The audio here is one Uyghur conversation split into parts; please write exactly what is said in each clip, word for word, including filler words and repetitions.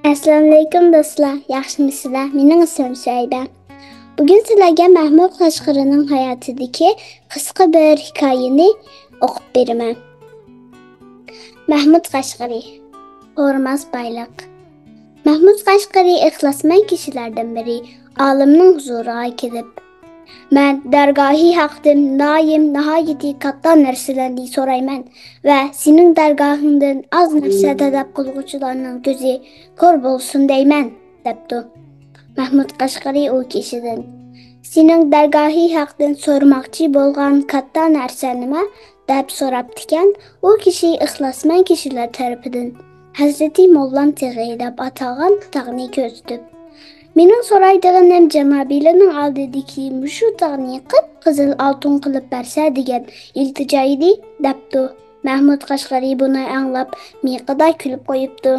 ئەسسالامۇئەلەيكۇم دوستلار، ياخشىمۇسىلەر؟ مېنىڭ ئىسمىم سۈھەيبە. بۈگۈن سىلەرگە مەھمۇد قەشقىرىنىڭ ھاياتىدىكى قىسقا بىر ھېكايىنى ئوقۇپ بېرىمەن. مەھمۇد قەشقىرى، قورۇماس بايلىق. مەھمۇد قەشقىرى ئىخلاسمەن كىشىلەردىن بىرى ئالىمنىڭ ھۇزۇرىغا كېلىپ، مەن دەرگاھى ھەقتىن دائىم ناھايىتى كاتتا نەرسىلەرنى سورايمەن ۋە سېنىڭ دەرگاھىڭدىن ئاز نەرسە تەلەپ قىلغۇچىلارنىڭ كۆزى كور بولسۇن دەيمەن، دەپتۇ. مەھمۇد قەشقىرى ئۇ كىشىدىن، سېنىڭ دەرگاھى ھەقتىن سورىماقچى بولغان كاتتا نەرسە نېمە؟ دەپ سوراپتىكەن. ئۇ كىشى ئىخلاسمەن كىشىلەر تەرىپىدىن ھەزرىتى موللام تېغى دەپ ئاتالغان تاغنى كۆرسىتىپ، مېنىڭ سورايدىغىنىم جانابىيلىرىنىڭ ئالدىدىكى مۇشۇ تاغنى قىپقىزىل ئالتۇن قىلىپ بەرسە دېگەن ئىلتىجا ئىدى، دەپتۇ. مەھمۇد قەشقىرى بۇنى ئاڭلاپ مىيىقىدا كۈلۈپ قويۇپتۇ.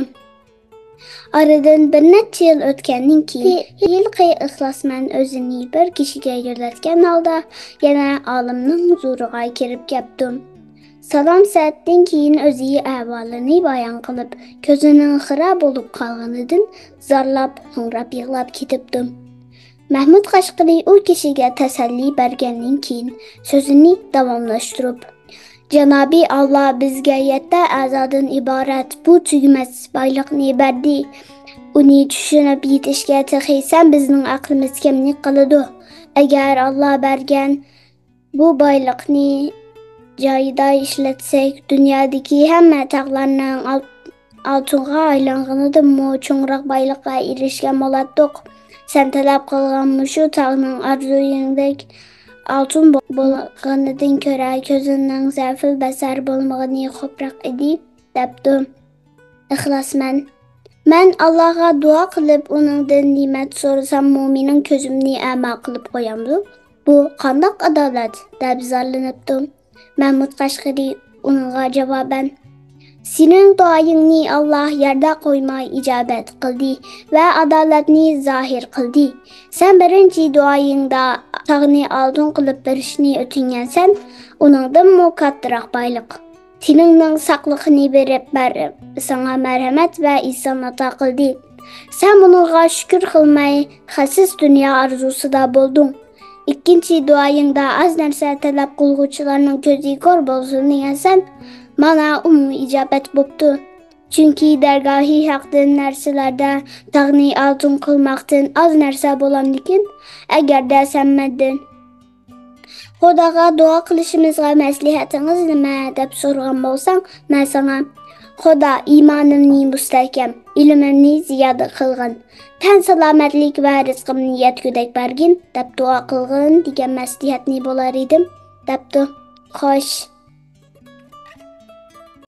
ئارىدىن بىر نەچچە يىل ئۆتكەندىن كېيىن، ھېلىقى ئىخلاسمەن ئۆزىنى بىر كىشىگە يۆلەتكەن ھالدا يەنە ئالىمنىڭ ھۇزۇرىغا كىرىپ كەپتۇ. سالام سەتتىن كېيىن ئۆزى ئەھۋالىنى بايان قىلىپ، كۆزىنىڭ خىرا بولۇپ قالغىنىدىن زارلاپ، ھوڭراپ يىغلاپ كېتىپتۇ. مەھمۇد قەشقىرى ئۇ كىشىگە تەسەللى بەرگەندىن كېيىن سۆزىنى داۋاملاشتۇرۇپ، جانابى ئاللا بىزگە يەتتە ئەزادىن ئىبارەت بۇ تۈگىمەس بايلىقنى بەردى. ئۇنى چۈشىنىپ يېتىشكە تېخى سەن بىزنىڭ ئەقلىمىز كەملىك قىلىدۇ. ئەگەر ئاللا بەرگەن بۇ بايلىقنى جايىدا ئىشلەتسەك، دۇنيادىكى ھەممە تاغلارنىڭ ئال-، ئالتۇنغا ئايلانغىنىدىنمۇ چوڭراق بايلىققا ئېرىشكەن بولاتتۇق. سەن تەلەپ قىلغان مۇشۇ تاغنىڭ ئارزۇيىڭدەك ئالتۇن بو-، بولغىنىدىن كۆرە كۆزۈڭنىڭ زەئىپۇل بەسەر بولمىغىنى خوپراق ئىدى، دەپتۇ. ئىخلاسمەن، مەن ئاللاغا دۇئا قىلىپ ئۇنىڭدىن نېمەت سورىساممۇ مېنىڭ كۆزۈمنى ئەما قىلىپ قويامدۇ؟ بۇ قانداق ئادالەت؟ دەپ زارلىنىپتۇ. مەھمۇد قەشقىرى ئۇنىڭغا جاۋابەن، سېنىڭ دۇئايىڭنى ئاللا يەردە قويماي ئىجابەت قىلدى ۋە ئادالەتنى زاھىر قىلدى. سەن بىرىنچى دۇئايىڭدا تاغنى ئالتۇن قىلىپ بېرىشنى ئۆتۈنگەنسەن، ئۇنىڭدىنمۇ كاتتىراق بايلىق. تېنىڭنىڭ ساقلىقىنى بېرىپ، بەر-، ساڭا مەرھەمەت ۋە ئېسان ئاتا قىلدى. سەن بۇنىڭغا شۈكۈر قىلماي، خەسىس دۇنيا ئارزۇسىدا بولدۇڭ. ئىككىنچى دۇئايىڭدا ئاز نەرسە تەلەپ قىلغۇچىلارنىڭ كۆزى كور بولسۇن دېگەنسەن، مانا ئۇمۇ ئىجابەت بوپتۇ. چۈنكى دەرگاھى ھەقتىن نەرسىلەردە تاغنى ئالتۇن قىلماقتىن ئاز نەرسە بولامدىكىن، ئەگەردە سەن مەندىن خۇداغا دۇئا قىلىشىمىزغا مەسلىھەتىڭىز نېمە؟ دەپ سورىغان بولساڭ، مەن ساڭا، خۇدا، ئىمانىمنى مۇستەھكەم، ئىلمىمنى زىيادە قىلغىن، تەن سالامەتلىك ۋە رىزقىمنى يەتكۈدەك بەرگىن، دەپ دۇئا قىلغىن دېگەن مەسلىھەتنى بولار ئىدىم، دەپتۇ. خوش،